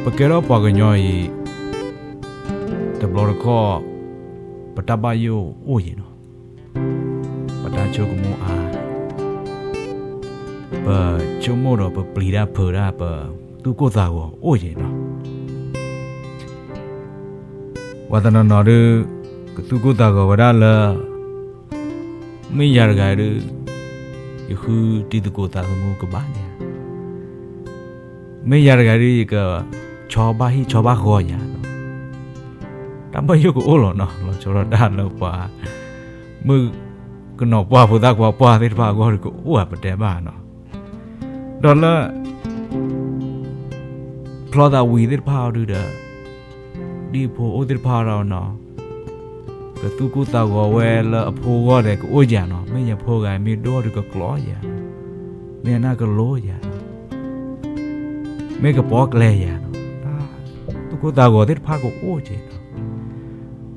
ပကဲထီၣ်ပှၤကညီအံၤ တဘျီတခီၣ် ပတၢ်ဘၣ်ယိၣ်အိၣ်ယံၤနီၤ, ပတၢ်ဆိကမိၣ်အါ, ပဆိကမိၣ်ဒီးပပျံၤတၢ်ဖုးတၢ် ပသူၣ်ကိၢ်သးဂီၤအိၣ်ယံၤနီၤ. ပှၤတနီၤနီၤဒုး ကသူၣ်ကိၢ်သးဂီၤဝဲဒၣ်လၢ မ့ၢ်ယၤတဂၤဒုး ယဃုတံၤသကိးသးသမူကဘၣ်န့ၣ်ဧါ, မ့ၢ်ယၤတဂၤဒုး ယကဆီဘၣ်ဟံၣ်ဆီဘၣ်ဃီယၤနီၤ. တၢ်ဘၣ်ယိၣ်ကအိၣ်လီၤနီၤ, လီၤဆီဒၣ်တၢ်လၢပှၤ မုၣ်ကနီၤပှၢ်ဖိသၣ်ခွါပှၢ်သ့ၣ်တဖၣ်အဂီၢ်ဒုးကအိၣ်ဧါ ပတဲဘၣ်နီၤ. ဒီးလၢ ဖျီသးဝံၤသ့ၣ်တဖၣ်အီၤဒုးဒီး ဒ်ဖိအိၣ်သ့ၣ်တဖၣ်အီၤနီၤ, ကသူၣ်ကိၢ်သးဂီၤဝဲလၢအဖိအဂီၢ်ဒီးကအိၣ်ယၤနီၤ, မ့ၢ်ယဖိဂၤမ့ၢ်ဒိၣ်ဒုးကကျီယၤ, မ့ၢ်အနၢ်ကလိယၤနီၤ, မ့ၢ်ကပီၣ်ကျဲယၤနီၤ, တၢ်သူၣ်ကိၢ်သးဂီၤသ့ၣ်တဖၣ်ကအိၣ်က့ၤနီၤ.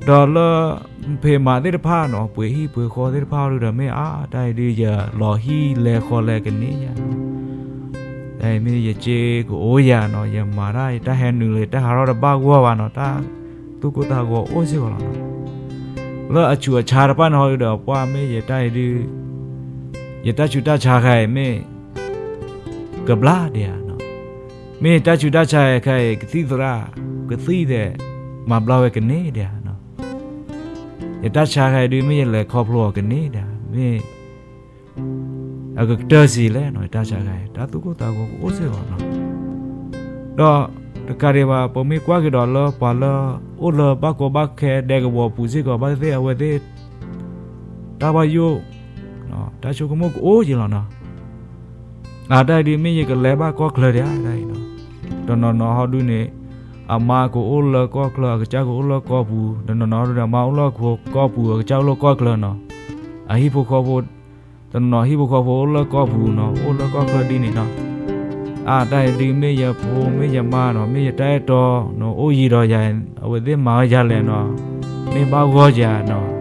ဒီးလၢ ဖံးမၤသ့ၣ်တဖၣ်နီၤ, ပှ့ၤဟံၣ်ပှ့ၤဃီသ့ၣ်တဖၣ်အီၤဒုးဒီး မ့ၢ်အါ တၢ်အံၤဒုးယလီၤဟံၣ်လဲၤဃီလဲၤကန့ၢ်ယၤနီၤ, တၢ်အံၤမ့ၢ်ယစ့ကအိၣ်ယၤနီၤ, ယမၤတၢ် ယတၢ်ဟဲနုာ်လၢယတၢ်ဟးထီၣ်တဘၣ်ဂီၢ်ဘၣ်နီၤ, တၢ်သူၣ်ကိၢ်သးဂီၤအိၣ်စ့ၢ်ကီးလီၤနီၤ. လၢအဆူးအဆါတဖၣ်န့ၣ်ဟီဒုးဒီး ပှၢ်မ့ၢ်ယတၢ်အံၤဒုး ယတၢ်ဆူးတၢ်ဆါခါအံၤမ့ၢ် ကဘျါဒံးဧါနီၤ, မ့ၢ်ယတၢ်ဆူးတၢ်ဆါခါအံၤ ကသံၣ်သရၣ် ကသံၣ်ဒီး မၤဘျါဝဲကန့ၢ်ဒံးဧါနီၤ, ယတၢ်ဆါခါအံၤဒုး မ့ၢ်ယလဲၤခီဖျိအီၤကန့ၢ်ဒံးဧါ, မ့ၢ် အကကတၢၢ်စံးလဲၣ်နီၤ, ယတၢ်ဆါခါအံၤ တၢ်သူၣ်ကိၢ်သးဂီၤကအိၣ်စ့ၢ်ကီးနီၤ. ဒီးတကးဒံးဘၣ် ပမ့ၢ်ကွၢ်က့ၤဒီးလၢပှၤလၢအိၣ်လၢဘၣ်ကီဘၣ်ခဲဒဲကဝီၤပူၤစ့ၢ်ကီး ဘၣ်သ့ၣ်သ့ၣ် အဝဲသ့ၣ် တၢ်ဘၣ်ယိၣ် တၢ်ဆိကမိၣ်ကအိၣ်က့ၤလီၤနီၤ. အတၢ်အံၤဒုး မ့ၢ်ယကလဲၤဘၣ်ကီၢ်ချၢဒံးဧါတၢ်အံၤနီၤ. တနီၤနီၤဟီဒုးန့ၣ် အမါကအိၣ်လၢကီၢ်ချၢ အကစၢ်ကအိၣ်လၢကီၢ်ပူၤ, တနီၤနီၤဟီဒုးန့ၣ် အမါအိၣ်လၢကီၢ်ပူၤ အကစၢ်အိၣ်လၢကီၢ်ချၢနီၤ. အဟံၣ်ဖိဃီဖိ တနီၤနီၤဟံၣ်ဖိဃီဖိအိၣ်လၢကီၢ်ပူၤနီၤ, အိၣ်လၢကီၢ်ချၢဒ်န့ၣ်နီၤ. အတၢ်အံၤဒုး မ့ၢ်ယဖိမ့ၢ်ယမါနီၤ, မ့ၢ်ယတၢ်အဲၣ်တီနီၤ, အိၣ်ယံၤဒီးယၤ အဝဲသ့ၣ်မၤဝဲယၤလဲၣ်နီၤ, မ့ၢ်ဘၣ်ဂီၢ်ယၤနီၤ,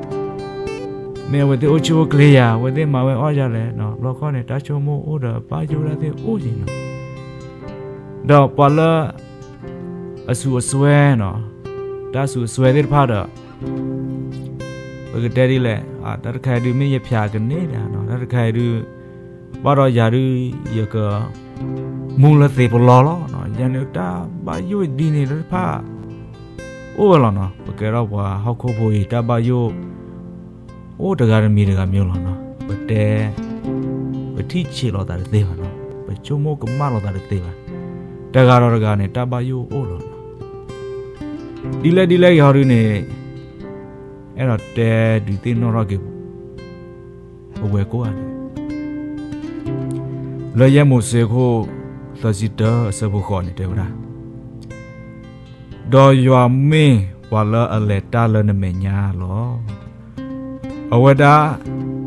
မ့ၢ်အဝဲသ့ၣ်အိၣ်ဆူၣ်အိၣ်ချ့ယၤ အဝဲသ့ၣ်မၤဝဲအီၣ်ယၤလဲၣ်နီၤ, ဘျီခီန့ၣ် တၢ်ဆိကမိၣ်အိၣ်ဒီးဘၣ်ယိၣ်ဒၣ်သ့ၣ်အိၣ်က့ၤနီၤ. ဒီးပှၤလၢ အစူးအစွဲနီၤ, တၢ်စူးအစွဲသ့ၣ်တဖၣ်ဒီး ပကတဲဒ်လဲၣ်, တၢ်တခါအံၤဒုး မ့ၢ်ယဖၠးကန့ၢ်ဒံးဧါနီၤ, တၢ်တခါအံၤဒုး ဘၣ်ဒီးယၤဒုး ယက မူလၢသ့ပလီလီၤနီၤ, ယၤန့ၣ်တၢ်ဘၣ်ယိၣ်ဒ်န့ၣ်သ့ၣ်တဖၣ် အိၣ်ဝဲလီၤနီၤ. ပကဲထီၣ်ပှၤဟီၣ်ခိၣ်ဖိအံၤ တၢ်ဘၣ်ယိၣ် အိၣ်တဂၤတမံၤတဂၤမံၤလီၤနီၤ, ပတဲ ပထံၣ်ဆံးလိာ်သးတသ့ဘၣ်နီၤ, ပဆိကမိၣ်ကမၣ်လိာ်သးတသ့ဘၣ်, တဂၤဒီးတဂၤန့ၣ် တၢ်ဘၣ်ယိၣ်အိၣ်လီၤနီၤ. ဒ်လဲၣ်ဒ်လဲၣ်ဂ့ၤဟီဒုးန့ၣ် အဲၣ်ဒိးတဲဒုးသ့ၣ်နီၣ်ထီၣ်က့ၤ ပဝဲကိးဂၤဒဲး, လၢယဲၢ်မိၤၡ့အခိၣ် သၢဆံတၢ အဆၢဖိဃိးန့ၣ် တဲဝဲဒၣ်, ဒီးယွၤမ့ၢ်ပှၤလၢအလဲၤတၢ်လၢနမဲာ်ညါလီၤ. အဝဲဒၣ်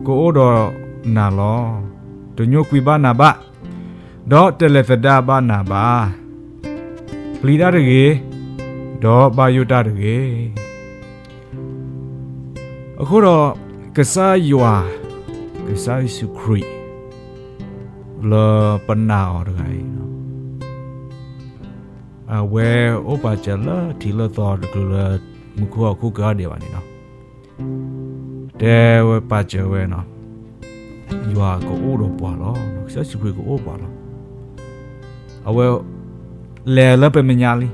ကအိၣ်ဒီးနၤလီၤ. တညိကွံာ်ဘၣ်နၤဘၣ်, ဒီးတလဲၤသဒါဘၣ်နၤဘၣ်. ပျံၤတၢ်တဂ့ၤ, ဒီးဘၣ်ယိၣ်တၢ်တဂ့ၤ. အဃိဒီး ကစၢ်ယွၤ, ကစၢ်ယ့ၣ်ၡူးခရံာ် လၢပနာ်အီၤတဂၤအံၤ အဝဲအိၣ်ပာ်စၢၤလၢထံးလၢသီတချုးလၢမူခိၣ်ဟီၣ်ခိၣ်ကဂၤဒဲးဘၣ်န့ၣ်လီၤ. တဲဝဲပာ်စၢၤဝဲနီၤ, ယွၤကအိၣ်ဒီးပှၤလီၤ, ကစၢ်ယ့ၣ်ၡူးခရံာ်ကအိၣ်ပှၤလီၤ. အဝဲလဲၤလၢပမဲာ်ညါလံ.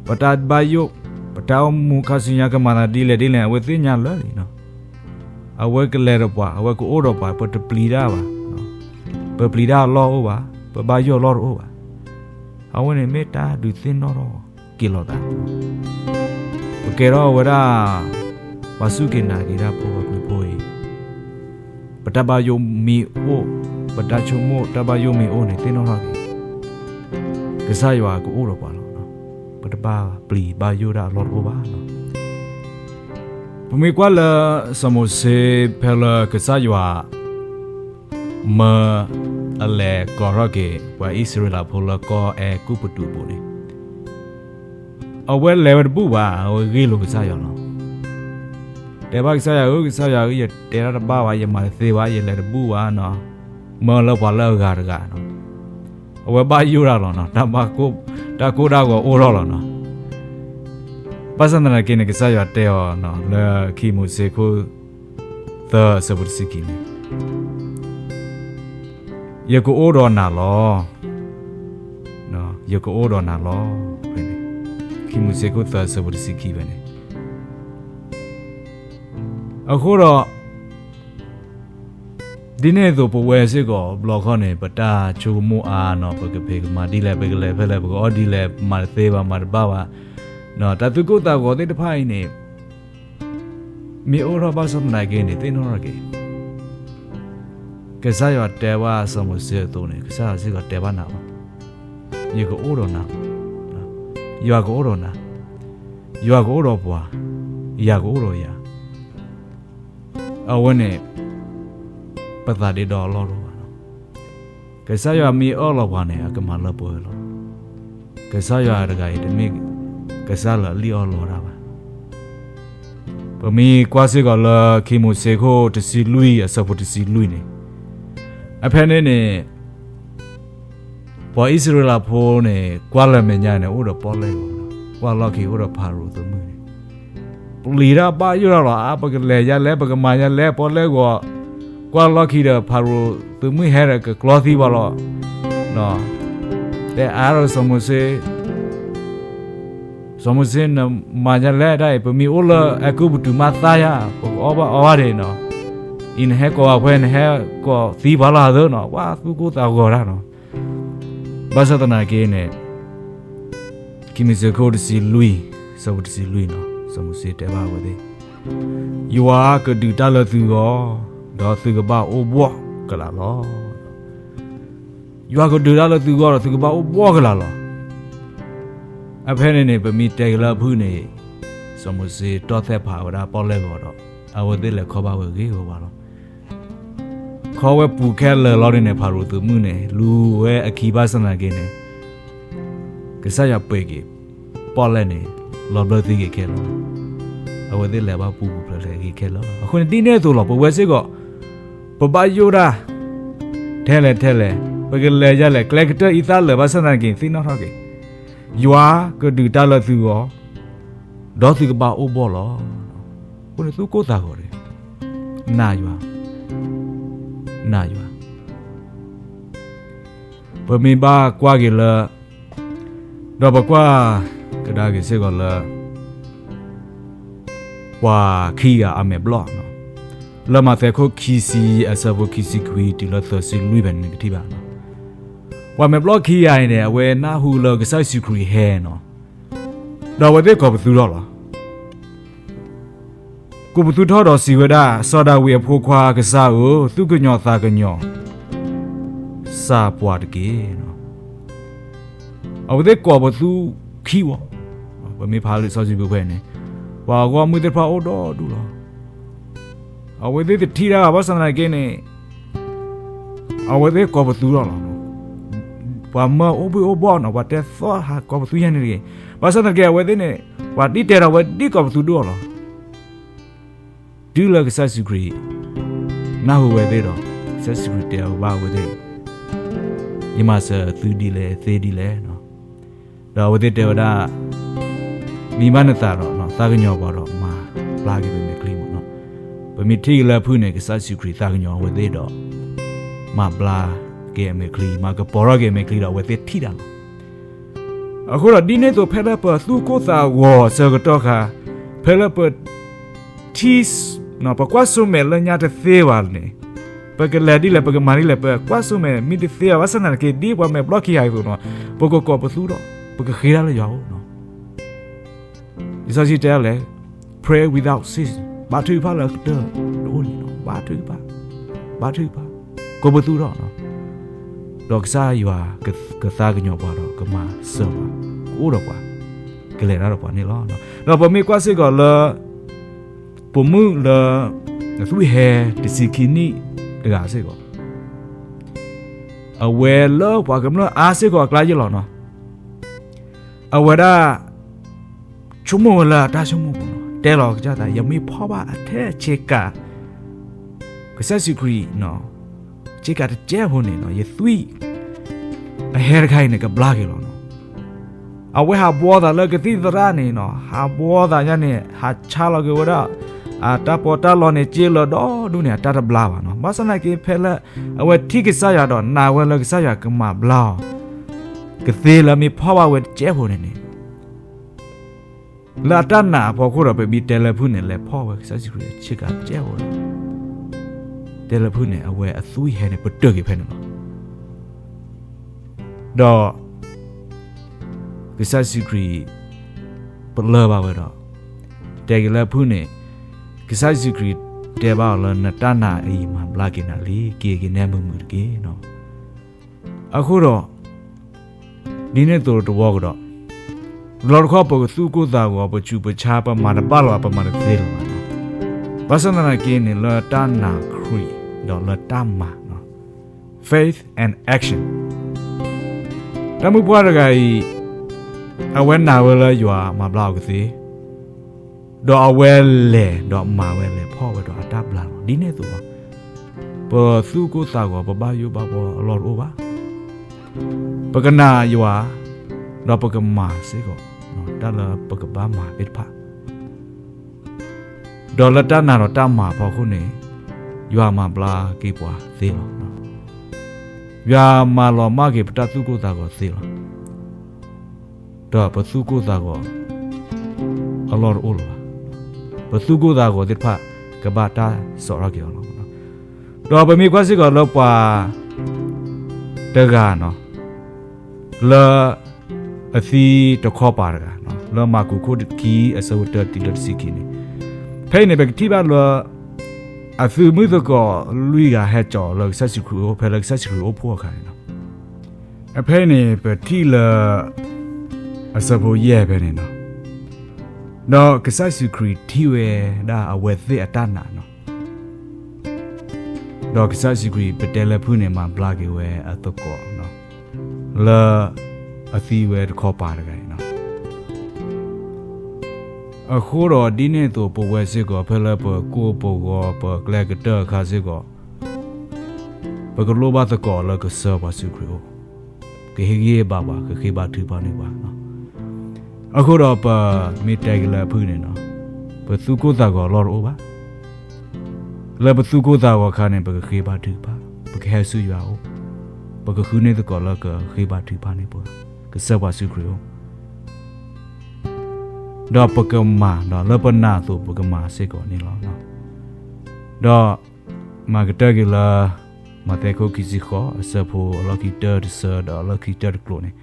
ပတၢ်ဘၣ်ယိၣ်, ပတၢ်အိၣ်မူခါဆူညါကမၤသးဒ်လဲၣ်ဒ်လဲၣ် အဝဲသ့ၣ်ညါလၢာ်လံနီၤ. အဝဲကလဲၤဒီးပှၤ, အဝဲကအိၣ်ဒီးပှၤ, ပတပျံၤတၢ်ဘၣ်, ပပျံၤတၢ်အလီၢ်အိၣ်ဘၣ်, ပဘၣ်ယိၣ်အလီၢ်တအိၣ်ဘၣ်. အဝဲန့ၣ်မ့ၢ်တၢ်ဒုးသ့ၣ်နီၣ်ထီၣ်က့ၤလိာ်သး, ပကဲထီၣ်ဝဲဒၣ် ပှၤစူၢ်က့ၤနာ်က့ၤတၢ်ဖိ ပှၤခရံာ်ဖိအံၤ, ပတၢ်ဘၣ်ယိၣ်မ့ၢ်အိၣ်, ပတၢ်ဆိကမိၣ်တၢ်ဘၣ်ယိၣ်မ့ၢ်အိၣ်န့ၣ် သ့ၣ်နီၣ်ထီၣ်က့ၤ ကစၢ်ယွၤကအိၣ်ဒီးပှၤလီၤ. ပတဘၣ်ပျံၤဘၣ်ယိၣ်ဒၣ်အလီၢ်တအိၣ်ဘၣ်. ပမ့ၢ်ကွၢ်လၢစီၤမိၤၡ့ ဖဲလၢကစၢ်ယွၤ မၢအလဲၤကိးထီၣ်က့ၤ ပှၤအံၣ်စရ့လးဖိလၢကီၢ်အဲၤကူပတူးအပူၤန့ၣ်, အဝဲလဲၤဝဲတဘူၣ်ဘၣ်, အဝဲဂ့ၢ်လိာ်ကစၢ်ယွၤလီၤ. တဲဘၣ်ကစၢ်ယွၤဧၢ, ကစၢ်ယွၤဧၢ, ယတဲတၢ်တဘၣ်ဘၣ်, ယမၤတသ့ဘၣ်, ယလဲၤတဘူၣ်ဘၣ်နီၤ, မၢလၢပှၤလၢအဂၤတဂၤနီၤ. အဝဲဘၣ်ယိၣ်တၢ်လီၤနီၤ, တၢ်ကိၢ်တၢ်ဂီၤအိၣ်ထီၣ်လီၤနီၤ. ဘၣ်ဆၣ်သနာ်က့န့ၣ် ကစၢ်ယွၤတဲအီၤနီၤ လၢခံမိၤၡ့ခိၣ် သၢအဆၢဖိတဆံခံန့ၣ်, ယကအိၣ်ဒီးနၤလီၤ. ယကအိၣ်ဒီးနၤလီၤ. ဖဲန့ၣ် ခံမိၤၡ့ခိၣ် သၢအဆၢဖိတဆံခံဖဲန့ၣ်. အဃိဒီး ဒ်န့ၣ်အသိး ပဝဲစ့ၢ်ကီး ဘျီခီန့ၣ် ပတၢ်ဆိကမိၣ်အါနီၤ, ပကဖံးကမၤဒ်လဲၣ်, ပကလဲၤဖဲလဲၣ်, ပကအီၣ်ဒ်လဲၣ်, မၤတသ့ဘၣ်, မၤတဘၣ်ဘၣ်, တၢ်သူၣ်ကိၢ်သးဂီၤသ့ၣ်တဖၣ်အံၤန့ၣ် မ့ၢ်အိၣ်ထီၣ်ဘၣ်ဆၣ်သနာ်က့န့ၣ် သ့ၣ်နီၣ်ထီၣ်က့ၤ ကစၢ်ယွၤတဲဘၣ်စီၤမိၤၡ့အသိးန့ၣ် ကစၢ်ယွၤစ့ၢ်ကီးတဲဘၣ်နၤလီၤ. ယကအိၣ်ဒီးနၤ, ယွၤကအိၣ်ဒီးနၤ, ယွၤကအိၣ်ဒီးပှၤ, ယၤကအိၣ်ဒီးယၤ. အဝဲန့ၣ် ပသးဒ့ဒီအလီၢ်တအိၣ်ဘၣ်နီၤ. ကစၢ်ယွၤမ့ၢ်အၢၣ်လီၤပှၤန့ၣ် အကမၤလၢပှဲၤဝဲလီၤ. ကစၢ်ယွၤတဂၤအံၤတမ့ၢ်ကစၢ်လၢအလံၣ်အီၣ်လီတၢ်ဘၣ်. ပမ့ၢ်ကွၢ်စ့ၢ်ကီးလၢ ခံမိၤၡ့ခိၣ်တဆံလွံၢ်အဆၢဖိတဆံလွံၢ်န့ၣ်, အဖဲန့ၣ်န့ၣ် ပှၤအံၣ်စရ့လးဖိန့ၣ် ကွၢ်လၢမဲာ်ညါန့ၣ် အိၣ်ဒီးပီၣ်လဲၣ်ဂီၤ, ကွၢ်လီၢ်ခံအိၣ်ဒီးဖၤရိၤသုးမုၢ်န့ၣ် ပျံၤတၢ်ဘၣ်ယိၣ်တၢ်လီၤ. အါ ပကလဲၤယၤလဲၣ်, ပကမၤယၤလဲၣ်, ပီၣ်လဲၣ်ဂီၤ, ကွၢ်လီၢ်ခံဒီး ဖၤရိၤသုးမုၢ်ဟဲဒီးကကျီသံပှၤလီၤ. တဲအါဒီးစီၤမိၤၡ့, စီၤမိၤၡ့ နမၤယၤလဲၣ်ဒၣ်အံၤ, ပမ့ၢ်အိၣ်လၢအဲၤကူပတူးမးသါယၤ, ပကအီၣ်ဘၣ်အီဘၣ်ဒံးနီၤ, အံၤနဟဲကိးပှၤဖဲ နဟဲကိးသံပှၤလီၤသၢနီၤ, ဝဲသူၣ်ကိၢ်သးဂီၤတၢ်နီၤ. ဘၣ်ဆၣ်သနာ်က့န့ၣ် ခံမိၤၡ့ခိၣ်တဆံလွံၢ် ဆၢဖိတဆံလွံၢ်နီၤ, စီၤမိၤၡ့တဲဘၣ်အဝဲသ့ၣ်, ယွၤကဒုးတၢ်လၢသုဂီၢ်, ဒီးသုကဘၣ်အိၣ်ဘှီၣ်ကလာ်လီၤ. ယွၤကဒုးတၢ်လၢသုဂီၢ်ဒီးသုကဘၣ်အိၣ်ဘှီၣ်ကလာ်လီၤ. အဖဲန့ၣ်န့ၣ် ပမ့ၢ်တဲက့ၤလၢအဖုၣ်န့ၣ် စီၤမိၤၡ့တီၣ်သဲၣ်ဖးဝဲဒၣ်ပီၣ်လဲၣ်ဂီၤဒီး အဝဲသ့ၣ်လဲၤခီဘၣ်ဝဲဂ့ၤဂီၤဝါလီၤ. ခီဝဲပူၤခဲလၢာ်လီၤဒ်န့ၣ် ဖၤရိၤသုးမုၢ်န့ၣ် လူၤဝဲအခံဘၣ်ဆၣ်သနာ်က့န့ၣ် ကစၢ်ယွၤပှ့ၤက့ၤ ပီၣ်လဲၣ်န့ၣ် လီၤဘျၢသံက့ၤခဲလၢာ်, အဝဲသ့ၣ်လဲၤဘၣ်ပူၤပူၤဖျဲးဖျဲးက့ၤခဲလၢာ်လီၤ. အဃိန့ၣ် ဒ်န့ၣ်အသိးလီၤ ပဝဲစ့ၢ်ကီး ပဘၣ်ယိၣ်ဒၣ် ထဲလဲၣ်ထဲလဲၣ်, ပကလဲၤယၤလဲၣ်, ကျဲကတၢၢ်အံသၣ်လၢာ်ဘၣ်ဆၣ်သနာ်က့ သ့ၣ်နီၣ်ထီၣ်က့ၤ, ယွၤကဒုးတၢ်လၢသုဂီၢ်, ဒီးသုကဘၣ်အိၣ်ဘှီၣ်လီၤ. အဃိန့ၣ် သူၣ်ကိၢ်သးဂီၤတဂ့ၤ, နာ်ယွၤ, နာ်ယွၤ ပမ့ၢ်ဘၣ်ကွၢ်က့ၤလၢ ဒီးပကွၢ်ကဒါက့ၤစ့ၢ်ကီးလၢ ပှၤခံဂၤအမဲာ်ဘျီၣ်, လၢမးသဲခိၣ်ခံဆံယဲၢ်အဆၢဖိခံဆံခွံတုၤလၢသၢဆံလွံၢ်ဖဲန့ၣ် နကထံၣ်ဘၣ်, ပှၤမဲာ်ဘျီၣ်ခံဂၤအံၤန့ၣ် အဝဲနၢ်ဟူလၢကစၢ်ယ့ၣ်ၡူးခရံာ်ဟဲနီၤ, ဒီးအဝဲသ့ၣ်ကိးပသူထီၣ်လီၤ. ကိးပသူထီၣ်ဒီးစံးဝဲဒၣ်, စီၤဒၤဝံးအဖိခွါကစၢ်ဧၢ, သူၣ်ကညီၤသးကညီၤ စၢ်ပှၤတက့ၢ်. အဝဲသ့ၣ်ကိးပသူခံဝီ, ပမ့ၢ်ဖးလံာ်စီဆှံဖဲန့ၣ်, ပှၤအဂီၢ်မုၢ်သ့ၣ်တဖၣ်အိၣ်ဒီဒူၣ်လီၤ. အဝဲသ့ၣ်တထံၣ်တၢ်ဘၣ်ဆၣ်သနာ်က့န့ၣ် အဝဲသ့ၣ်ကိးပသူထီၣ်လီၤ. ပှၤမၢအိၣ်ဘှံးအိၣ်ဘှီၣ်နီၤ, ပှၤတဲသီဟးကိးပသူယဲၢ်န့ၣ်တဂ့ၤ. ဘၣ်ဆၣ်သနာ်က့ အဝဲသ့ၣ်န့ၣ် ပှၤဒ်တဲဒီးအဝဲဒ်ကိးပသူဒိၣ်လီၤ. တုၤလၢကစၢ်ယ့ၣ်ၡူးခရံာ် နၢ်ဟူဝဲသ့ၣ်ဒီး ကစၢ်ယ့ၣ်ၡူးခရံာ်တဲအီၤဘၣ်အဝဲသ့ၣ်, ယမၤစၢၤသုဒ်လဲၣ်သ့ဒ်လဲၣ်. ဒီးအဝဲသ့ၣ်တဲဝဲဒၣ်, မ့ၢ်ဘၣ်နသးဒီး သးကညီၤပှၤဒီးမၤဘျါက့ၤပမဲာ်ချံမးနီၤ. ပမ့ၢ်ထံၣ်က့ၤလၢအဖုၣ်န့ၣ် ကစၢ်ယ့ၣ်ၡူးခရံာ်သးကညီၤအဝဲသ့ၣ်ဒီး မၤဘျါက့ၤအမဲာ်ချံ, မၤကပီၤထီၣ်က့ၤအမဲာ်ချံဒီး အဝဲသ့ၣ်ထံၣ်တၢ်လီၤ. အဃိဒီးဒ်န့ၣ်အသိး ဖဲလၢပသူၣ်ကိၢ်သးဂီၤအဆၢကတီၢ်ခါ, ဖဲလၢပ ထံ, ပကွၢ်ဆၢၣ်မဲာ်လၢညါတသ့ဘၣ်န့ၣ်, ပကလဲၤဒ်လဲၣ် ပကမၤဒ်လဲၣ် ပကွၢ်ဆၢၣ်မဲာ်မ့ၢ်တသ့ဘၣ်ဆၣ်သနာ်က့ ဒ်ပှၤမဲာ်ဘျီၣ်ခံဂၤအသိးနီၤ, ပကကိးပသူဒီး ပကဃ့တၢ်လၢယွၤအအိၣ်နီၤ. လံာ်စီဆှံတဲဒ်လဲၣ်, pray without ceasing, ဘါထုကဖၣ်လၢအကတၢၢ်တအိၣ်န့ၣ်, ဘါထုကဖၣ်, ဘါထုကဖၣ်, ကိးပသူဒီး ဒီးကစၢ်ယွၤကသးကညီၤပှၤဒီး ကမၤစၢၤပှၤ, ကအိၣ်ဒီးပှၤ, ကလဲၤတၢ်ဒီးပှၤန့ၣ်လီၤ. ဒီးပမ့ၢ်ကွၢ်စ့ၢ်ကီးလၢ ပိာ်မုၣ်လၢ သွံၣ်ဟဲတဆံခံနံၣ်တဂၤစ့ၢ်ကီး, အဝဲလၢပှၤကမျၢၢ်အါစ့ၢ်ကီးအကျါယဲၢ်လီၤနီၤ. အဝဲဒၣ် ဆိကမိၣ်ဝဲလၢအတၢ်ဆိကမိၣ်ပူၤနီၤ, တဲလီၤကစၢ်သး ယမ့ၢ်ဖီၣ်ဘၣ်အထဲဆ့ကၤ ကစၢ်ယ့ၣ်ၡူးခရံာ် ဆ့ကၤတကဲဖိန့ၣ်နီၤ, ယသွံၣ် အဟဲတခါအံၤန့ၣ် ကဘျါက့ၤလီၤနီၤ. အဝဲဟးဘှီသးလၢကသံၣ်သရၣ်န့ၣ်နီၤ, ဟးဘှီသးညါန့ၣ် ဟးဆါလီၤက့ၤဝဲဒၣ် အတၢ်ပီးတၢ်လီန့ၣ် က့လၢဒီဒူၣ်န့ၣ် အတၢ်တဘျါဘၣ်နီၤ. ဘၣ်ဆၣ်သနာ်က့ ဖဲလၢအဝဲထံၣ်ကစၢ်ယွၤဒီးနာ်ဝဲလၢကစၢ်ယွၤကမၤဘျါအီၤ ကသ့လၢမ့ၢ်ဖီၣ်ဘၣ်ဝဲတစဲးဖိန့ၣ်န့ၣ် လၢအတၢ်နာ်အဖီခိၣ်ဒီး ပမ့ၢ်တဲလၢဖုၣ်န့ၣ် လဲၤဖီၣ်ဝဲကစၢ်ယ့ၣ်ၡူးခရံာ်အဆ့ကၤတစဲးဖိဒီး တဲလၢဖုၣ်န့ၣ် အဝဲအသွံၣ်ဟဲန့ၣ် ပတုာ်က့ၤဖဲန့ၣ်လီၤ. ဒီးကစၢ်ယ့ၣ်ၡူးခရံာ် ပလၢၢ်ဘၣ်ဝဲဒီး တဲက့ၤလၢဖုၣ်န့ၣ်, ကစၢ်ယ့ၣ်ၡူးခရံာ်တဲဘၣ်အီၤလၢ နတၢ်နာ်အံၤမၤဘျါက့ၤနၤလံ, က့ၤက့ၤနဲမုာ်မုာ်တက့ၢ်နီၤ. အဃိဒီး ဒ်န့ၣ်အသိးတဝီကဒီး, လီၤတခီပကသူၣ်ကိၢ်သးဂီၤ, ပစူးပဆါ, ပမၤတဘၣ်လၢၤဘၣ်, ပမၤတသ့လၢၤဘၣ်. ဘၣ်ဆၣ်သနာ်က့န့ၣ် လၢတၢ်နာ်ခရံာ်ဒီးလၢတၢ်မၤ faith and action တၢ်မုၣ်ပှၢ်တဂၤအံၤ အဝဲနာ်ဝဲလၢယွၤမၤဘျါအီၤကသ့, ဒီးအဝဲလဲၤဒီးမၤဝဲလဲၤဖီၣ်ဝဲဒီးအတၢ်ဘျါလီၤ. ဒ်န့ၣ်အသိးလီၤ. ပသူၣ်ကိၢ်သးဂီၤ ပဘၣ်ယိၣ်ဘၣ်ဘှီအလီၢ်တအိၣ်ဘၣ်. ပကနာ်ယွၤ, ဒီးပကမၤစ့ၢ်ကီး တၢ်လၢပကဘၣ်မၤသ့ၣ်တဖၣ် ဒီးလၢတၢ်နာ်ဒီးတၢ်မၤအဖီခိၣ်န့ၣ် ယွၤမၤဘျါက့ၤပှၤသ့လီၤ. ယွၤမၤလီၤမၢ်က့ၤပတၢ်သူၣ်ကိၢ်သးဂီၤသ့လီၤ. ဒီးပသူၣ်ကိၢ်သးဂီၤ အလီၢ်တအိၣ်လၢၤဘၣ်. ပသူၣ်ကိၢ်သးဂီၤသ့ၣ်တဖၣ် ကဘၣ်တၢ်စီးထီၣ်က့ၤအီၤလီၤ. ဒီးပမ့ၢ်ကွၢ်စ့ၢ်ကီးလၢပှၤတဂၤနီၤ လၢအသံတခီပၤတဂၤ, လၢမၢ်ကူးခိၣ်ခံ အဆၢဖိတၢတုၤလၢတဆံခံန့ၣ်, ဖဲအံၤန့ၣ် ပကထံၣ်ဘၣ်လၢ အသုးမုၢ်သကိးလွံၢ်ဂၤဟဲကၠီလၢကစၢ်ယ့ၣ်ၡူးခရံာ်အအိၣ် ဖဲလၢကစၢ်ယ့ၣ်ၡူးခရံာ်အိၣ်ဖှိၣ်အခါန့ၣ်လီၤ. ဖဲအံၤန့ၣ် ပထံၣ်လၢ အဆၢဖိယဲၢ်ဖဲန့ၣ်လီၤ. ဒီးကစၢ်ယ့ၣ်ၡူးခရံာ်ထံၣ်ဝဲဒၣ်အဝဲသ့ၣ်အတၢ်နာ်လီၤ. ဒီးကစၢ်ယ့ၣ်ၡူးခရံာ် ပတဲလၢဖုၣ်န့ၣ် မၤဘျါက့ၤဝဲအသကိး လၢအသံဝဲတခီပၤတဂၤန့ၣ်လီၤ. အဃိဒီးဒ်န့ၣ်အသိး ပဝဲစ့ၢ်ကီး ဖဲလၢပကိၢ်ပဂီၤ ပကျဲကတၢၢ်အခါစ့ၢ်ကီး ပကလိၣ်ဘၣ်သကိးလၢကစၢ်ယ့ၣ်ၡူးခရံာ်အအိၣ်, ကဟ့ၣ်ဂံၢ်ဟ့ၣ်ဘါပှၤ, ကဃ့ဘါထုကဖၣ်န့ၢ်ပှၤ. အဃိဒီးပမ့ၢ်တဲက့ၤလၢအဖုၣ်န့ၣ်လီၤ, ပသူၣ်ကိၢ်သးဂီၤအလီၢ်တအိၣ်ဘၣ်. လၢပသူၣ်ကိၢ်သးဂီၤအခါန့ၣ် ပကဃ့ဘါထုကဖၣ်, ပကဟဲဆူယွၤအအိၣ်, ပကဃုန့ၢ်သကိးလၢကဃ့ဘါထုကဖၣ်န့ၢ်ပှၤ, ကစၢ်ယ့ၣ်ၡူးခရံာ်အအိၣ် ဒီးပကမၤဒီးလၢပနာ်အသိး ပကမၤစ့ၢ်ကီးန့ၣ်လီၤ. ဒီးမၤကတၢၢ်က့ၤလၢ မးသဲခိၣ်ခံဆံဃိး အဆၢဖိအလီၢ်ခံတၢတဆၢဒီးအလီၢ်ခံတၢတကျိၤန့ၣ်,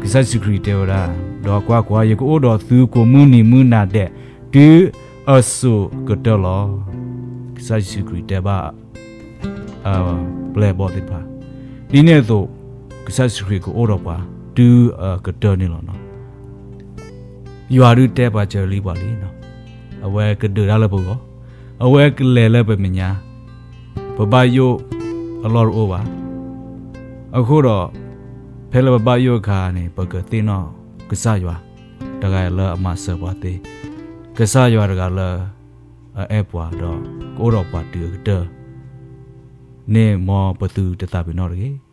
ကစၢ်ယ့ၣ်ၡူးခရံာ်တဲဝဲဒၣ်, ဒီးကွၢ်ကွၢ်, ယကအိၣ်ဒီးသုကိးမုၢ်နံၤမုၢ်နၤဒဲး တုၤအစိၤကတၢၢ်လီၤ. ကစၢ်ယ့ၣ်ၡူးခရံာ်တဲဘၣ် ပျဲၢ်ဘီၣ်သ့ၣ်တဖၣ်, ဒ်န့ၣ်အသိး ကစၢ်ယ့ၣ်ၡူးခရံာ်ကအိၣ်ဒီးပှၤ တုၤအကတၢၢ်န့ၣ်လီၤ. ယွၤဒုးတဲပာ်စၢၤလံပှၤလံ, အဝဲကဒုးတၢ်လၢပဂီၢ်, အဝဲကလဲၤလၢပမဲာ်ညါ, ပဘၣ်ယိၣ်အလီၢ်တအိၣ်ဘၣ်. အဃိဒီး ဖဲလၢပဘၣ်ယိၣ်အခါန့ၣ် ပကသ့ၣ်နီၣ်ကစၢ်ယွၤတဂၤလၢအမၤစၢၤပှၤသ့, ကစၢ်ယွၤတဂၤလၢအအဲၣ်ပှၤဒီး ကအိၣ်ဒီးပှၤတုၤအကတၢၢ်န့ၣ် မ်ပသုတသးပ့ၤနီၣ်တဂ့ၤ.